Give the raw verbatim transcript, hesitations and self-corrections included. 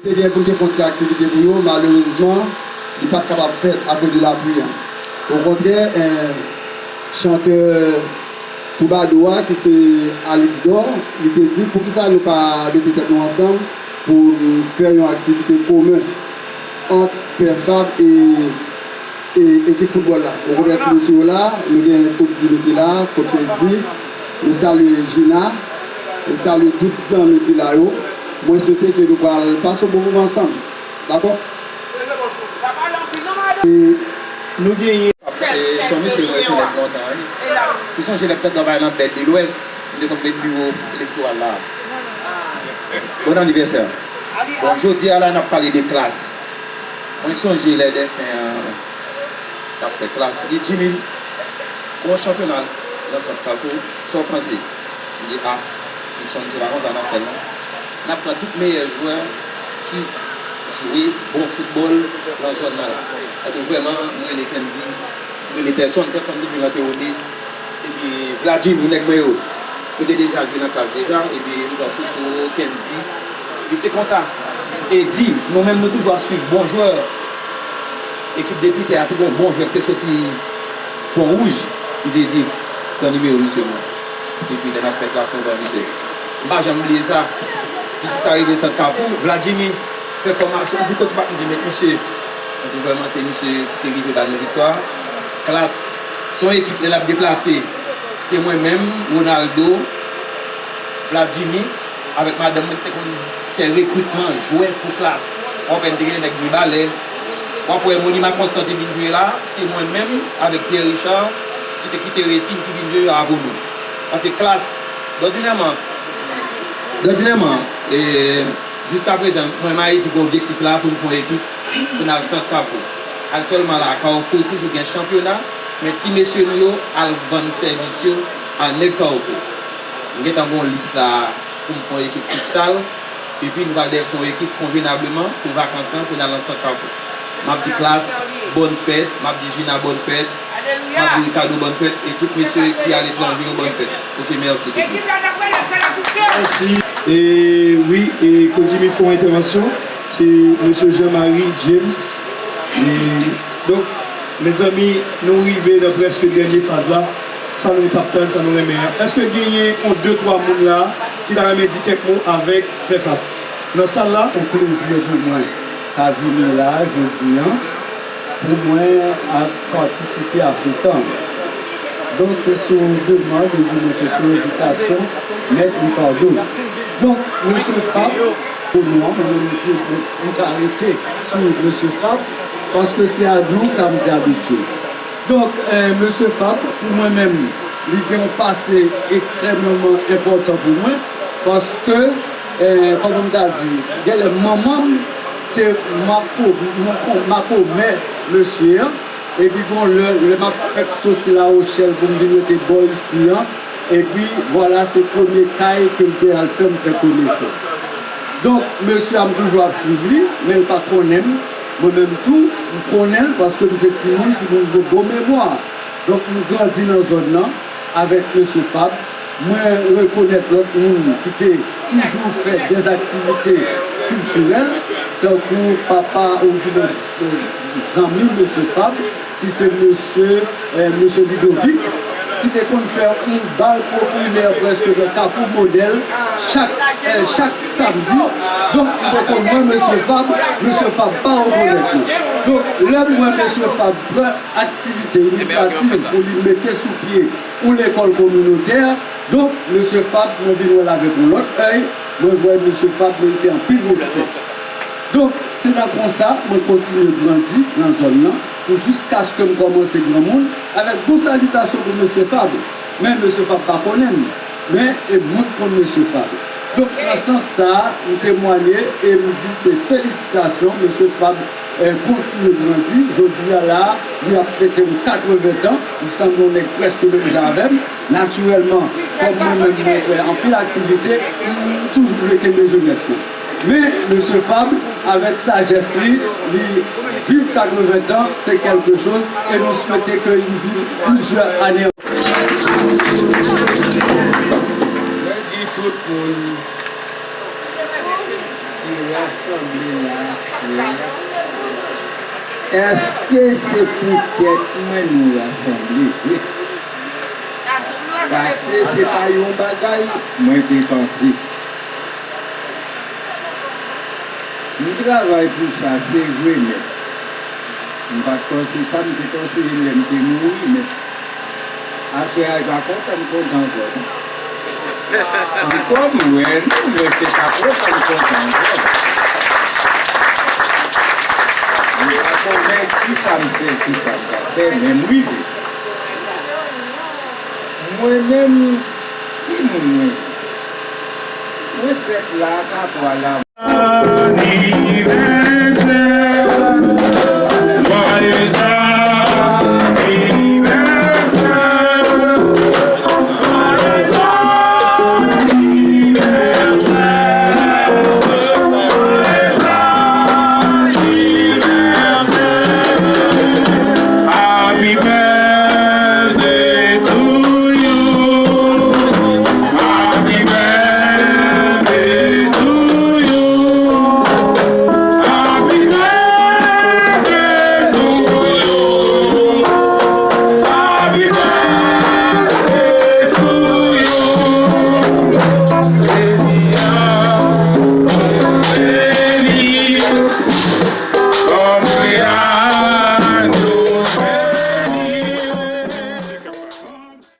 Te gen pou n te fè yon ti aktivite pou yo, malerezman, li pa t kapab fèt akoz de lapli a. Okontrè, eh, chantè twoubadou a, ki se Alix Dor, li te di, poukisa nou pa mete tèt nou ansanm pou n fè yon aktivite komen ant Pè Fab e, e ekip foutbòl la. Okontrè, ti mesye yo la, nou gen Coach Jimmy ki la, Coach Eddy, nou salye Gina, nou salye tout zanmi ki la yo. Mwen swete ke nou pral pase yon bon moman ansanm. Dakò? E nou genyen. E se yon mesye mwen rekonèt lontan, wi. Ou sonje lè m t ap travay nan Bèl de Lwès, m te konn met biwo elektoral la. Bon anivèsè. Bon, jodi a la, n ap pale de klas. Mwen sonje lè Dèfen an t ap fè klas. Li di, Jimmy, gon chanpyona nan sant Kafou, sa w panse? M di, a, Nixon, se pa konsa n ap fè l, non. N ap pran tout meyè jwè ki jwe bon foutbòl nan zòn nan la. Paske vrèman, mwen rele Kendy, mwen rele pèsonn, pèsonn te vin nan te rele. Epi Vladjimi, nèg mwen yo, yo te deja jwe nan klas deja, epi m pran Soso, Kendy. Epi se konsa. Eddy, nou menm nou toujou ap swiv bon jwè. Ekip de Pitè a te gon bon jwè ki te soti Pon Wouj. M di Eddy, pran nimewo misye mwen. Epi lè n ap fè klas nou pran misye. M pa janm bliye sa. Piti sa rive sant Kafou, Vladjimi fè fòmasyon, di kote pa m di met misye. Epi vrèman se misye ki te rive ba nou viktwa. Klas, se yon ekip lè l ap deplase. Se mwen menm, Ronaldo, Vladjimi, avèk madanm mwen ki te konn fè rekritman jwè pou klas. W ap wè n te gen nèg Mibalè. W ap wè Monima Constant te vin jwe la, se mwen menm avèk Pierre Richard ki te kite Racing ki vin jwe avè nou. Paske klas, òdinèman, òdinèman, e, jiskaprezan, mwen m a di gen objektif la pou n fè yon ekip pou n al sant Kafou. Aktyèlman la, Kafou toujou gen chanpyona, men ti mesye nou yo al vann sèvis yo a nèg Kafou. M gentan gen yon lis la pou m fè yon ekip futsal, epi nou pral dèyè fè yon ekip konvenableman pou vakans lan pou n al nan sant Kafou. M ap di klas, bòn fèt, m ap di Gina, bòn fèt, m ap di Ricardo, bòn fèt, e tout mesye ki aletranje yo, bòn fèt. Ok, mèsi tout moun. Mèsi. E wi, e Coach Jimmy fè yon entèvansyon, se mesye Jean Marie James. E, donk, mezanmi, nou rive nan prèske dènye faz la. Sa nou t ap tann, sa nou renmen an. Èske genyen yon de twa moun la ki ta renmen di kèk mo avèk Pè Fab nan sal la? Se yon plezi pou mwen ta vini la jodi an pou mwen ap patisipe a Fretan. Donk, se sou demann, oubyen se sou envitasyon Mèt Ricardo. Donk, mesye Fab, pou nou an, mwen menm, se, m ka rete sou mesye Fab, paske se a nou sa m te abitye. Donk, eh, mesye Fab, pou mwen menm, li gen yon pase ekstrèmeman enpòtan pou mwen, paske, eh, kòman m ta di, genlè manman m te mako-, mako-, makomè mesye an, epi gon lè, lè m ap fèk soti Lawochèl pou m vin rete bò isi an, epi vwala, se premye kay ke l te al fè m fè konesans. Donk, mesye a m toujou ap swiv li, men l pa konnen m. Mwen menm tou, m konnen l paske m se timoun, timoun gen bon memwa. Donk, m grandi nan zòn nan avèk mesye Fab. Mwen rekonèt lòt moun ki te toujou fè dèzaktivite kiltirèl, tankou papa oubyen, eh, zanmi mesye Fab, ki se mesye, eh, mesye Ludovic, ki te konn fè yon bal popilè prèske nan Kafou Modèl chak, eh, chak samdi. Donk, m te konn wè mesye Fab, mesye Fab pa rekonèt mwen. Donk, lè m wè mesye Fab pran aktivite, inisyativ pou li mete sou pye yon lekòl kominotè, donk, mesye Fab, mwen vin wè l avèk yon lòt èy, mwen wè mesye Fab merite anpil respè. Donk, se nan konsa, mwen kontinye grandi nan zòn nan, pou jiskaske m kòmanse granmoun, avèk bon salitasyon pou mesye Fab. Men mesye Fab pa konnen m, men e mwen k konn mesye Fab. Donk, nan sans sa a, m temwanye e m di se felisitasyon, mesye Fab, eh, kontinye grandi. Jodi a la, li ap fete yon katreven tan, li sanble yon nèg prèske menm jan avè m. Natirèlman, kòm mwen menm, mwen fè anpil aktivite, m toujou vle kenbe jenès mwen. Men, mesye Fab, avèk sajès li, li viv katreven tan, se kèlke choz, e nou swete ke li viv plizyè ane. Mwen di tout moun ki rasanble Èske se poutèt mwen nou rasanble vre? Pase se pa yon bagay mwen te panse. M travay pou sa, se vre, men m pa t panse sa m te panse lè m te mouri, men aswè a, e pa kontan m kontan ankò, non. Ankò m wè, non, mwen se pa kontan m kontan ankò. M pa konnen kisa m fè, kisa m pa fè, men m rive. Mwen menm, ki moun mwen ye? Mwen fèt la, katwa la.